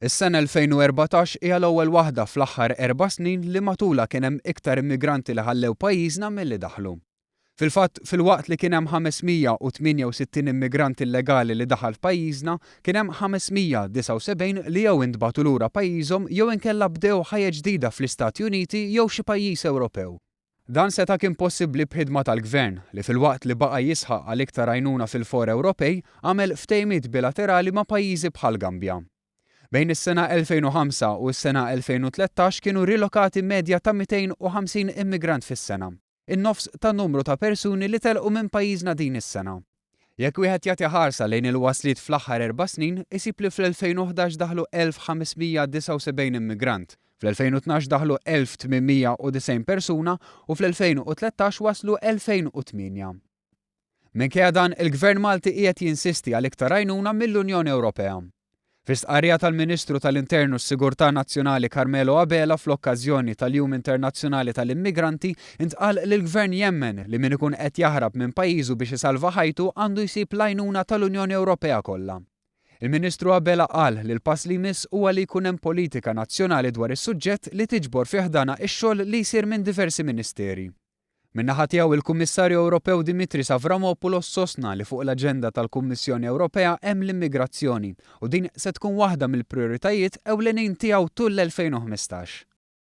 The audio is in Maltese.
Is-sena 2014 hija l-ewwel waħda fl-aħħar erba' snin li matulha kien hemm iktar immigranti li ħallew pajjiżna milli daħlu. Fil-fatt, filwaqt li kien hemm 568 immigrant illegali li daħal f'pajjiżna, kien hemm 579 li jew intbagħtu lura pajjiżhom jew inkella bdew ħajja ġdida fl-Istati Uniti jew xi pajjiż Ewropew. Dan seta' kien possibbli b'ħidma tal-Gvern, li filwaqt li baqa' jisħaq għal iktar għajnuna fil-fora Ewropej, għamel ftehimiet bilaterali ma' pajjiżi bħall-Gambja. Bejn is-sena 2005 u s-sena 2013 kienu rilokati medja ta' 250 immigrant fis-sena, in-nofs tan-numru ta' persuni li telqu minn pajjiżna din is-sena. Jekk wieħed jagħti ħarsa lejn il-wasliet fl-aħħar erba' snin, isib li fl-2011 daħlu 1,579 immigrant, fl-2012 daħlu 1,890 persuna u fl-2013 waslu 2,008. Minkejja dan, il-Gvern Malti qiegħed jinsisti għal iktar għajnuna mill-Unjoni Ewropea. Fi stqarrija tal-Ministru tal-Intern u s-Sigurtà Nazzjonali Carmelo Abela fl-okkażjoni tal-Jum Internazzjonali tal-Immigranti intqal li l-Gvern jemmen li min ikun qed jaħrab minn pajjiżu biex isalva ħajtu għandu jsib l-għajnuna tal-Unjoni Ewropea kollha. Il-Ministru Abela qal li l-pass li jmiss huwa li jkun hemm politika nazzjonali dwar is-suġġett li tiġbor fi ħdanha x-xogħol li jsir minn diversi ministeri. Min-naħa tiegħu, il-Kummissarju Ewropew Dimitris Avramopoulos sostna li fuq l-aġenda tal-Kummissjoni Ewropea hemm l-immigrazzjoni u din se tkun waħda mill-prijoritajiet ewlenin tiegħu tul l-2015.